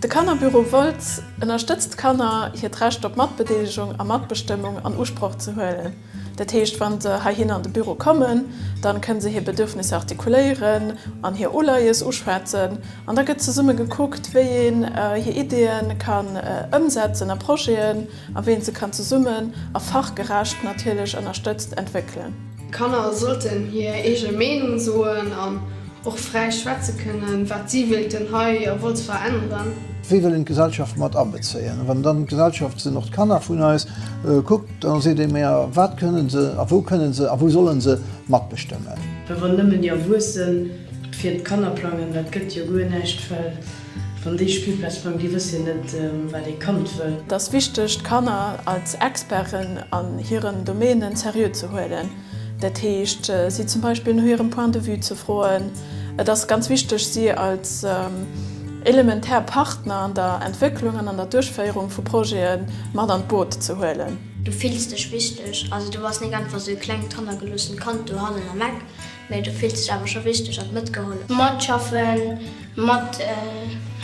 De Kannerbüro Wolz ënnerstëtzt d'Kanner, hiert Recht op Matbedeelegung a Matbestëmmung an Usproch ze huelen. Dat heescht, wa se heihin an de Büro kommen, dann kënne se hir Bedürfnisser artikuléieren an hir Uleies uschwätzen. An da gëtt zesumme gekuckt, wéi een hir Ideeë kann ëmsetzen a Projeten a wéi een se kann zesummen a fachgerecht natierlech ënnerstëtzt entwéckelen. Kanner sollten hir eege Meenung soen an och fräi schwätze kënnen, wat si wéilten hei a Wolz veränneren. Wéi wëll een d'Gesellschaft mat abezéien? Wann dann d'Gesellschaft, sinn och d'Kanner vun eis, kuckt, da seet ee, Mä wat kënnen se a wou kënnen se a wou sollen se matbestëmmen? Well wann nëmmen déi Erwuessen fir d'Kanner plangen, dat gëtt jo guer näischt, well wann déi Spillplaz plangen, déi wësse jo net, wat ee Kand wëll. Et ass wichteg, d'Kanner als Experten an hiren Domänen seriö ze huelen. Dat heescht, si zum Beispill no hirem Point de vue ze froen. Et ass ganz wichteg, si als elementär Partner an der Entwécklung an an der Duerchféierung vu Projete mat an d'Boot ze huelen. Du fills dech wichteg, also du bass nik einfach sou e klengt hannergeloossent Kand dohannen am Eck, mee du fills dech awer scho wichteg an matgeholl. Matschaffen, mat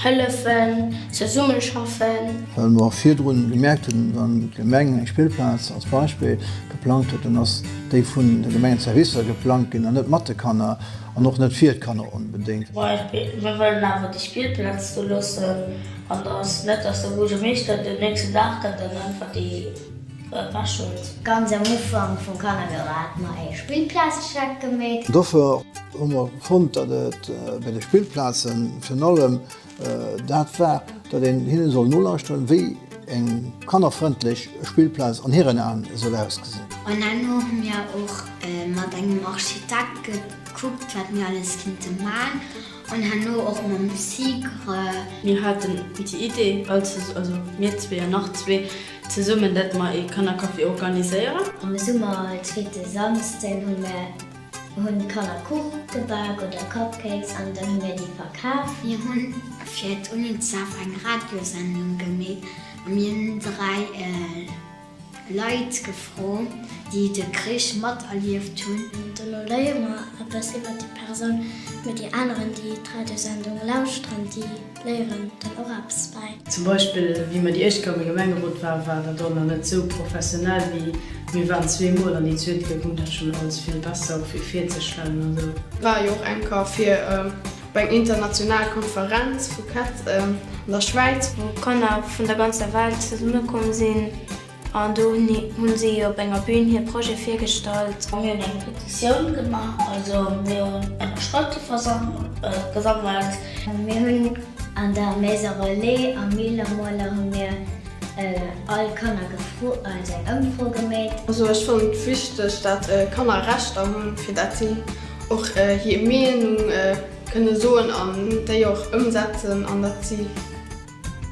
hëllefen, zesummeschaffen. Well mer virdrun gemerkt hunn, wann d'Gemeng eng Spillplaz als Beispill geplangt huet, dann ass déi vun de Gemengenservicer geplangt ginn an net mat de Kanner an och net fir d'Kanner onbedéngt. Beispill, Mir wëllen awer déi Spillplaz do loossen an da ass net, dass de Buergermeeschter den nächsten Dag kënnt an einfach déi ewechhëlt. Ganz am Ufank vum Kannerbüro hate mer ee Spillplazcheck gemeet. Dofir hu mer fonnt, datt et bei de Spillplaze virun allem dat war, datt een hinne soll nolauschteren, wéi eng kannerfrëndlech Spillplaz an hiren Aen soll ausgesinn. An herno hu mir och mat engem Architekt gekuckt, wat mir alles kinnte man. An herno och mam SIGRE. Mir haten déi Idee, also mir zwee an nach zwee zesummen, dat mer ee Kannercafé organiséieren. Am Summer all zweete Samsden hu mir hunn d'Kanner Kuch gebak oder Cupcakes an dann hu mir déi verkaf. Mir hunn fir d'UNICEF eng Radiosendung gemeet a mir hunn 3 Leit gefrot, déi de Krich materlieft hunn. Dono léiere mer eppes iwwer déi Persoun, mee déi aneren, déi d'Radiosendung lauschteren, déi léieren dann och eppes bäi. Zum Beispill, wéi mer déi éischt Kéier am Gemengerot waren, war dat och nach net esou professionell wéi mir waren zweemol an déi zweet Kéier goung dat schonn alles vill besser, och fir virzestellen an esou. War jo och enker fir op eng international Konferenz vu Kett an der Schwäiz. Wou Kanner vun der ganzer Welt zesumme komm sinn an do hunn si op enger Bühn hir Projet virgestallt. Mir hunn eng Petitioun gemaach, also mir hunn Ënnerschrëfte gesammelt. Mir hunn an der Maison Relais am Millermoler hu mir all Kanner gefro, also eng Ëmfro gemeet. Also ech fannen et wichteg dat Kanner Rechter hunn, fir dat si och hir Meenung kënne soen an déi och ëmsetzen an dat si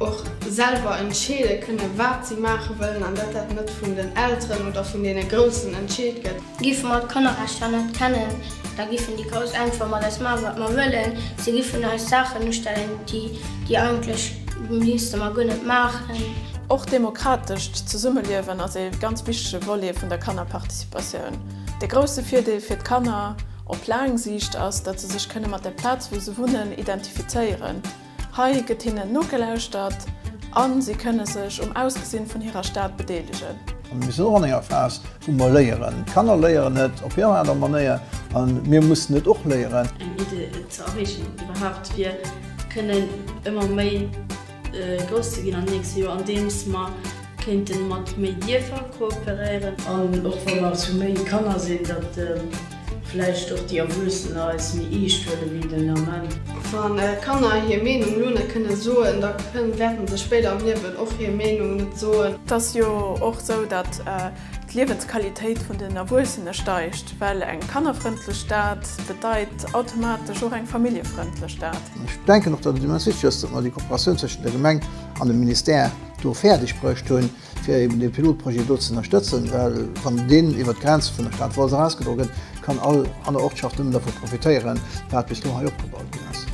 och selwer entscheede kënne wat si maache wëllen an dat dat net vun den Elteren oder vun deene Groussen entscheet gëtt. Giffe mer d'Kannerrechter net kennen, da giffen déi Grouss einfach mat eis maachen, wat mer wëllen. Si giffen eis Saachen ustellen, déi déi eigentlech misste mer guer net maachen. Och demokratescht Zesummeliewen ass ee ganz wichtege Volet vun der Kannerparticipatioun. De grousse Virdeel fir d'Kanner op laang Siicht ass, datt se sech kënne mat der Plaz, wou se wunnen, identifizéieren. Hei gëtt hinnen nogelauschtert a si kënne sech um Ausgesinn vun hirer Stad bedeelegen. Mir sinn och an enger Phas, wou mer léieren. D'Kanner léieren et op hir Aart a Manéier a mir mussen et och léieren. Eng Idee ze erreechen iwwerhaapt fir kënnen ëmmer méi grouss ze ginn an den nächste Joer, andeems mer kéinten mat méi Dierfer kooperéieren. An och wa mer zu méi Kanner sinn, datt vläicht och déi Erwuessen eis méi eescht huele wéi den Ament. Wa Kanner hir Meenung elo net kënne soen, da wäerten se spéider am Liewen och hir Meenung net soen. Et ass jo och esou, datt d'Liewensqualitéit vun den Erwuessene steigt, well eng kannerfrëndlech Stad bedeit automatesch och eng familljefrëndlech Stad. Ech denken och, datt et immens wichteg ass, datt mer déi Kooperatioun zwëschen der Gemeng an dem Ministère do fäerdeg bruecht hunn, fir eben dee Pilotprojet do ze ënnerstëtzen, well wann deen iwwert d'Grenze vun der Stad Wolz erausgedroe gëtt, kann all aner Ortschaft nëmmen dervu profitéieren, wat bis elo hei opgebaut ginn ass.